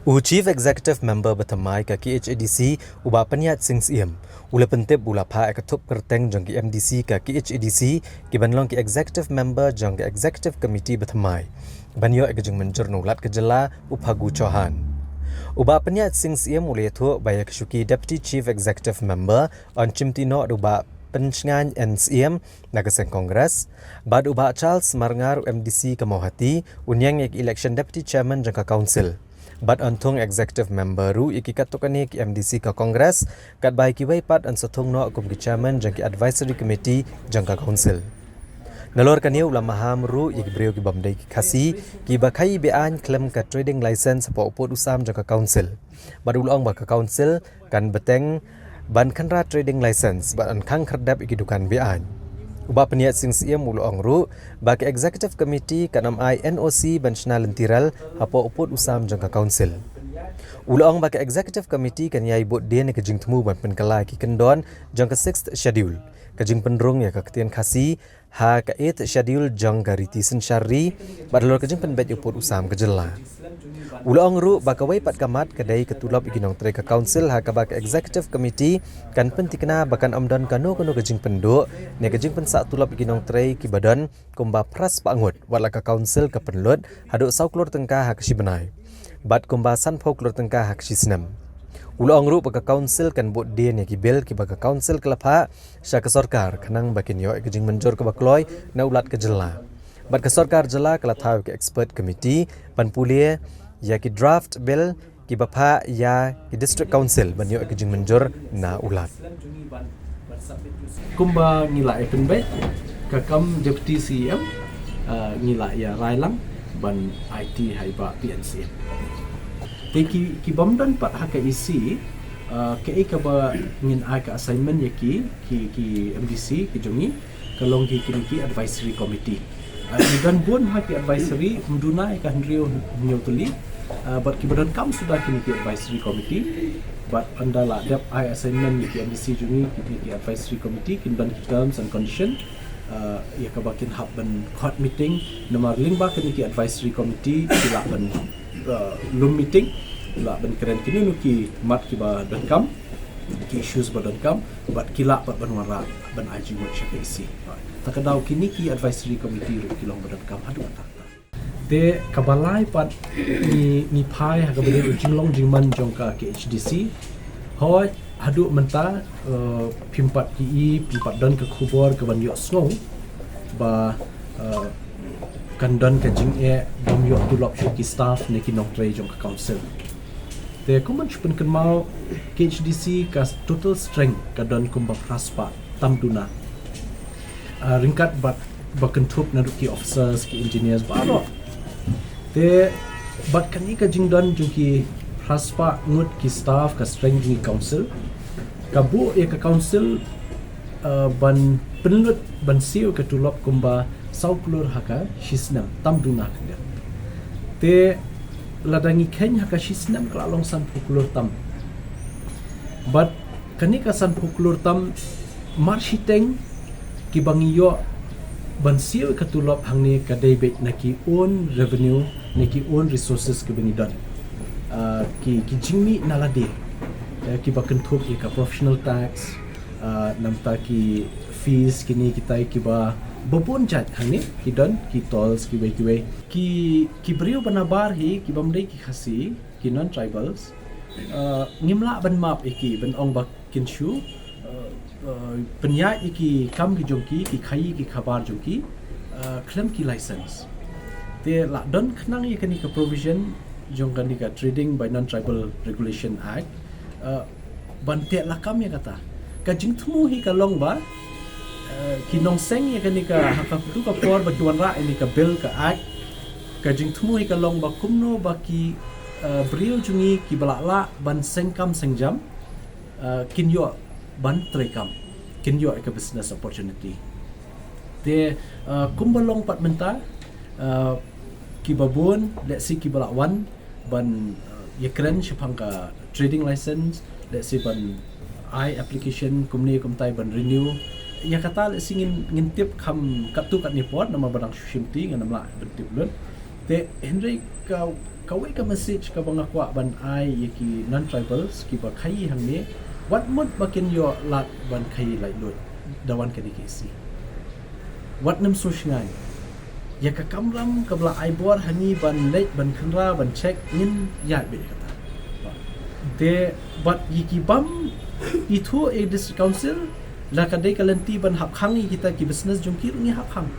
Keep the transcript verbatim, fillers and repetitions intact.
U Chief Executive Member ba thymmai ka K H A D C, u Bah Pynïaid Sing Syiem, u la pyntip ba u la phah ïa ka thup kyrteng jong ki M D C ka K H A D C, ki ban long ki Executive Member jong ka Executive Committee ba thymmai, ban ïoh ïa ka jingmynjur na u Lat ka jylla, u Phagu Chauhan. U Bah Pynïaid Sing Syiem u la ïathuh ba ïa ka shuki Deputy Chief Executive Member yn shimti noh da u Bah Pynshngaiñ N Syiem na ka seng Congress, bad u Bah Charles Marngar, u M D C ka Mawhati, un ïeng ïa ka election Deputy Chairman jong ka Council. Bad yn thung Executive Member ruh ïa ki katto katne ki M D C ka Congress, katba ïa kiwei pat yn sa thung noh kum ki Chairman jong ki Advisory Committee jong ka Council. Nalor kane u la maham ruh ïa ki briew ki bym dei ki Khasi, kiba khaïi be-aiñ khlem ka trading license hapoh u pud u sam jong ka Council. Bad u la ong ba ka Council kan bteng ban khynra trading license bad yn khang khyrdep ïa ki dukan be-aiñ. U Bah Pynïaid Sing Syiem u la ong ruh ba ka Executive Committee kan ym ai N O C ban shna lynti rel hapoh u pud u sam jong ka Council. U la ong ba ka Executive Committee kan ïai bud dien ïa ka jingthmu ban pynkylla ïa ki kyndon jong ka Sixth Schedule, ka jingpynrung ïa ka ktien Khasi ha ka Eighth Schedule jong ka riti synshar ri, bad halor ka jingpynbeit ïa u pud u sam ka jylla. U la ong ruh ba kawei pat ka mat ka dei ka tulop ïa ki nongtrei ka Council, ha kaba ka Executive Committee kan pynthikna ba kan ym don kano kano ka jingpynduh ne ka jingpynsah tulop ïa ki nongtrei kiba don kumba phra spah ngut, wat la ka Council ka pynlut haduh saw klur tyngka ha ka shi bnai, bad kumba sanphew klur tyngka ha ka shi snem. U la ong ruh ba ka Council kan bud dien ïa ki bill kiba ka Council ka la phah sha ka sorkar, khnang ba kin ïoh ïa ka jingmynjur kaba kloi na u Lat ka jylla. Bad ka sorkar jylla ka la thaw ïa ka Expert Committee ban pule ïa ki draft bill kiba phah ïa ki District Council ban ïoh ïa ka jingmynjur na u Lat. Kumba ngi la ïa pynbeit ka kam Deputy C E M, uh, ngi la ïa rai lang ban aiti ha i Bah P N C M. Te ki, ki bym don pat ha ka E C, uh, kaei kaba ngin ai ka assignment ïa ki, ki, ki M D C ki jong ngi, ka long ki, kine ki advisory committee. Uh, ngi don bun ha ki advisory, ym duna ïa ka hynriew hynñiew tylli, uh, bad kiba donkam suda kine ki advisory committee, bad ynda la dep ai assignment ïa ki M D C jong ngi, kine ki advisory committee kin don ki terms and condition, uh, ïa kaba kin hap ban khot meeting, namar lyngba kine ki advisory committee ki lah ban, uh, lum meeting, lah ban kren kino kino ki mat kiba donkam, ki issues ba donkam, bad ki lah pat ban wanrah ban ai jingmut sha ka E C. Ta ka daw kine ki advisory committee ruh ki long ba donkam haduh mynta. Te kaba lai pat ngi, ngi phai ha kaba dei ka jinglong jingman jong ka K H D C. Hooid, haduh mynta, eh, phim pat ïohi, phim pat don ka khubor kaban ïohsngew ba, eh, kan don ka jingeh bym ïoh tulop shuh ki staff ne ki nongtrei jong ka Council. Te kumban shu pynkynmaw, K H D C ka total strength ka don kumba phra spah tam duna. Ah, ryngkat bad ba kynthup naduh ki officers, ki engineers baroh. Te bad kane ka jingdon jong ki phra spah ngut ki staff, ka strength jong ki Council ka buh ïa ka Council, ah, ban pynlut ban siew ka tulop kumba saw klur ha ka shi snem, tam duna ka dei. Te lada ngi kheiñ ha ka shi snem ka la long sanphew klur tam. Bad kane ka sanphew klur tam, mar shiteng kiba ngi ïoh ban siew ka tulop hangne ka dei beit na ki own revenue, na ki own resources kiba ngi don. Ah, ki, ki jingmih na lade, eh, kiba kynthup ïa ka professional tax, ah, namar ki fees kine kitai kiba bun jait hangne ki don, ki tolls kiwei kiwei. Ki, ki briew ba nabar hi, ki bym dei ki Khasi, ki non-tribals, ah, ngim lah ban map ïa ki, ban ong ba kin shu, ah, ah, pynïaid ïa ki kam ki jong ki, ki khaïi ki khabar jong ki, ah, khlem ki license. Te la don khnang ïa kane ka provision jong kane ka Trading by Non-Tribal Regulation Act, ah, ban teh lakam ïa kata. Ka jingthmu hi ka long ba, eh, ki nongseng ïa kane ka, ha katu ka por ba ki wanrah ïa kane ka bill, ka act, ka jingthmu hi ka long ba kumno ba ki, eh, briew jong ngi kiba lah lah ban seng kam seng jam, eh, kin ïoh ban trei kam, kin ïoh ïa ka business opportunity. Te, eh, kumba long pat mynta, eh, kiba bun, let's say, kiba lah wan ban, eh, ïakren shaphang ka trading license, let's say, ban ai application kumne kumtai ban renew. Ïa kata, let's say, ngin, ngin tip kham katto katne por, namar ba dang shu shimti, ngan ym lah ban tip lut. Te hynrei ka, Kawei ka message kaba nga kwah ban ai ïa ki non-tribals kiba khaïi hangne, wat mut ba kin ïoh lad ban khaïi laitluid da wan ka D K S C. Wat nym sngewsynei. Ïa ka kamram kaba la ai bor ha ngi ban leit ban khynra ban check, ngin ïaid beit kata. Te bad ïa ki bym ithuh ïa District Council, la ka dei ka lynti ban hap khang ïa kita ki business jong ki ruh ngi hap khang.